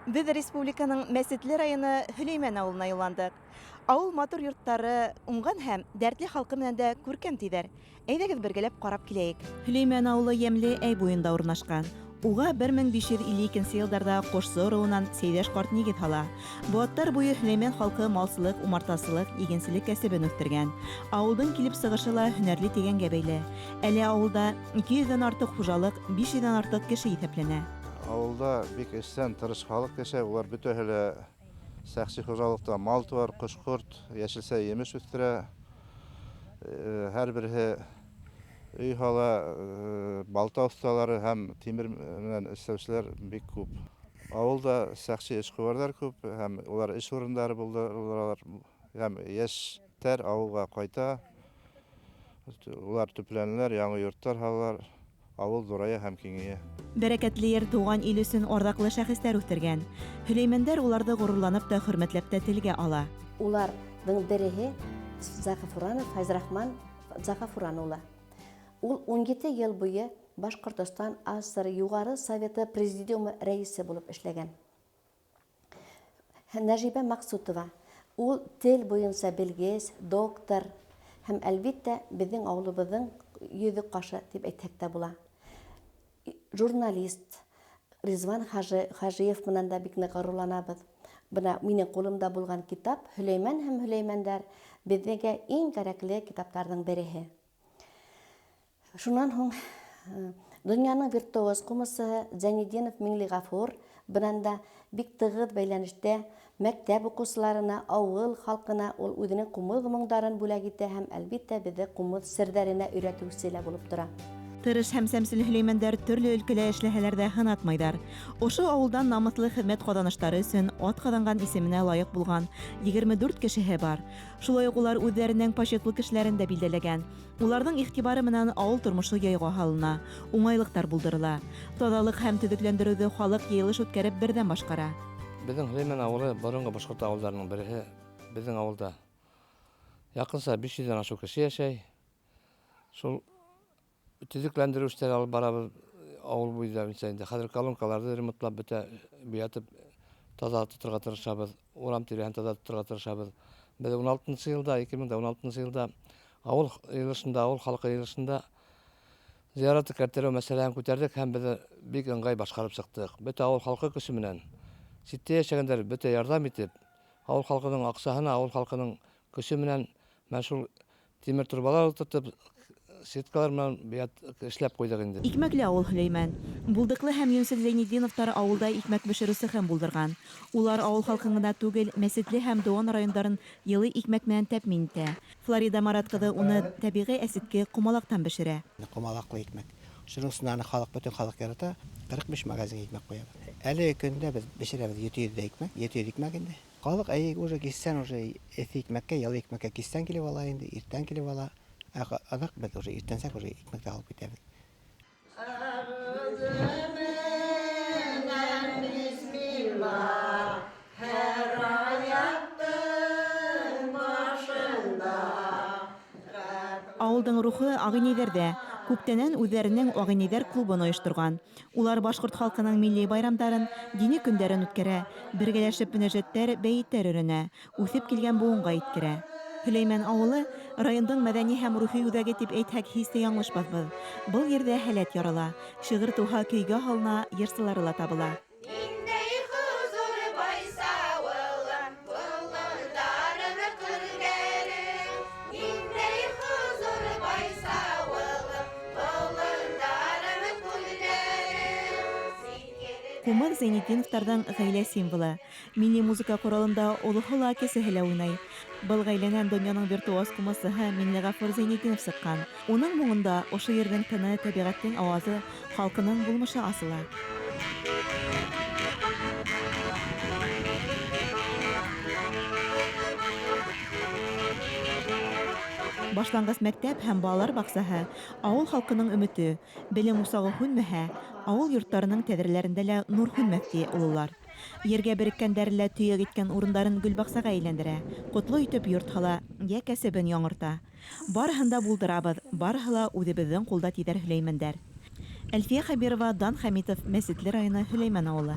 Беҙ республиканың Мәсетле районы Һөләймән ауылына юлландыҡ. Ауыл матур йорттары, уңған һәм дәртле халҡы менән дә күркәм тиҙәр. Әйҙәгеҙ бергәләп ҡарап киләйек. Һөләймән ауылы йәмле әй буйында урынлашҡан. Уға 1552 йылдарҙа Ҡошсо ырыуынан Сәйҙәш ҡарт нигеҙ һала. Быуаттар буйы Һөләймән халҡы малсылыҡ, умартасылыҡ, игенселек кәсебен үҫтергән. Ауылдың килеп сығышы ла һөнәрле тигәнгә бәйле. Әле ауылда 200 ҙән артыҡ хужалыҡ, 500 ҙән артыҡ кеше иҫәпләнә. Ауылда бик эшсән, тырыш халыҡ йәшәй. Улар бөтәһе лә шәхси хужалыҡта мал-тыуар, ҡош-ҡорт, йәшелсә, емеш үҫтерә. Һәр береһе өй һала, балта оҫталары һәм тимер менән эшләүселәр бик күп. Ауылда шәхси эшҡыуарҙар күп һәм улар эш урындары булдыралар һәм йәштәр ауылға ҡайта. Улар төпләнәләр, яңы йорттар һалалар, ауыл ҙурая һәм киңәйә. Бәрәкәтле ер тыуған ил өсөн арҙаҡлы шәхестәр үҫтергән. Һөләймәндәр уларҙы ғорурланып та, хөрмәтләп тә телгә ала. Уларҙың береһе Заһафуранов Фәйзрахман Заһафуран улы. Ул 17 йыл буйы Башҡортостан АССР Юғары Советы Президиумы рәйесе булып эшләгән. Нәжибә Маҡсутова. Ул тел буйынса белгес, доктор һәм, әлбиттә, беҙҙең ауылыбыҙҙың йөҙөк ҡашы тип әйтһәк тә була. Журналист Ризван Хажиев менән дә бик ныҡ ғорурланабыҙ. Бына минең ҡулымда булған китап Һөләймән һәм Һөләймәндәр беҙгә иң кәрәкле китаптарҙың береһе. Шунан һуң донъяның виртуоз ҡумысыһы Зәйнетдинов Миңлеғәфүр бынан да бик тығыҙ бәйләнештә мәктәп уҡыусыларына, ауыл халҡына ул үҙенең ҡумыҙ моңдарын бүләк итә һәм, әлбиттә, беҙҙе ҡумыҙ серҙәренә өйрәтеүсе лә булып тора. Тырыш һәм сәмсел һөләймәндәр төрлө өлкәлә эшләһәләр ҙә һынатмайҙар. Ошо ауылдан намыҫлы хеҙмәт ҡаҙаныштары өсөн ат ҡаҙанған исеменә лайыҡ булған 24 кешеһе бар. Шулай уҡ улар үҙҙәренең почетлы кешеләрен дә билдәләгән. Уларҙың иғтибары менән ауыл тормошо яйға һалына, уңайлыҡтар булдырыла. Таҙалыҡ һәм төҙөкләндереүҙе халыҡ йыйылыш үткәреп берҙәм башҡара. Беҙҙең Һөләймән ауылы боронғо башҡорт ауылдарының береһе. Беҙҙең ауылда яҡынса 500-дән ашыу кеше йәшәй. Шул төҙөкләндереү эштәре алып барабыҙ ауыл буйынса инде. Хәҙер колонкаларҙы ремонтлап бөтә буятып таҙа тоторға тырышабыҙ. Урам тирәһен таҙа тоторға тырышабыҙ. Беҙ 16-нсы йылда, 2016 йылда ауыл йыйылышында, ауыл халҡы йыйылышында зыярат кәртереү мәсьәләһен күтәрҙек һәм беҙ бик ыңғай башҡарып сыҡтыҡ. Бөтә ауыл халҡы көсө менән ситтә йәшәгәндәр бөтә ярҙам итеп, ауыл халҡының аҡсаһына, ауыл халҡының көсө менән менә шул тимер торбалар ултыртып, сеткалар менән эшләп ҡуйҙыҡ инде. Икмәкле ауыл Һөләймән. Булдыҡлы һәм йүнсел Зәйнетдиновтар ауылда икмәк бешереү цехын булдырған. Улар ауыл халҡын ғына түгел, Мәсетле һәм Дыуан райондарын йылы икмәк менән тәьмин итә. Флорида Марат ҡыҙы уны тәбиғи әсетке ҡомалаҡтан бешерә. Ҡомалаҡлы икмәк. Шуның өсөн аны халыҡ, бөтөн халыҡ ярата. 45 магазин икмәк ҡуябыҙ. Әлеге көндә беҙ бешерәбеҙ 700 икмәк, 700 икмәк инде. Халыҡ әй уже кистән уже эҫе икмәккә, йылы икмәккә кистән килеп ала инде, иртән килеп ала. Аҙаҡ беҙ уже иртәнсәк уже икмәкте алып китәбеҙ. Ауылдың рухы ағинәйҙәрҙә. Күптәнән үҙҙәренең ағинәйҙәр клубын ойошторған. Улар башҡорт халҡының милли байрамдарын, дини көндәрен үткәрә, бергәләшеп мөнәжәттәр, бәйеттәр өйрәнә, үҫеп килгән быуынға еткерә. Һөләймән ауылы райондың мәҙәни һәм рухи үҙәге тип әйтһәк һис тә яңылышмаҫбыҙ. Был ерҙә һәләт ярала, шиғыр тыуһа көйгә һалына, йырсылары ла табыла. Ниндәй хозур байсауылым, болондарым, көлдәрем. Ниндәй хозур байсауылым, болондарым, күлдәрем. Ҡумыҙ Зәйнетдиновтарҙың ғаилә символы. Милли музыка ҡоралында олоһо ла, кесеһе лә уйнай. Был ғаиләнән донъяның виртуоз ҡумыҙсыһы Миңлеғәфүр Зәйнетдинов сыҡҡан. Уның моңонда ошо ерҙең тыны, тәбиғәттең ауазы, халҡының булмышы асыла. Башланғыс мәктәп һәм балалар баҡсаһы ауыл халҡының өмөтө. Белем усағы һүнмәһә, ауыл йорттарының тәҙрәләрендә лә нур һүнмәҫ, ти ололар. Ергә береккәндәре лә төйәк иткән урындарын гөлбаҡсаға әйләндерә, ҡотло итеп йорт һала, йә кәсебен яңырта. Барыһын да булдырабыҙ, барыһы ла үҙебеҙҙең ҡулда, тиҙәр һөләймәндәр. Әлфиә Хәбирова, Дан Хәмитов, Мәсетле районы, Һөләймән ауылы.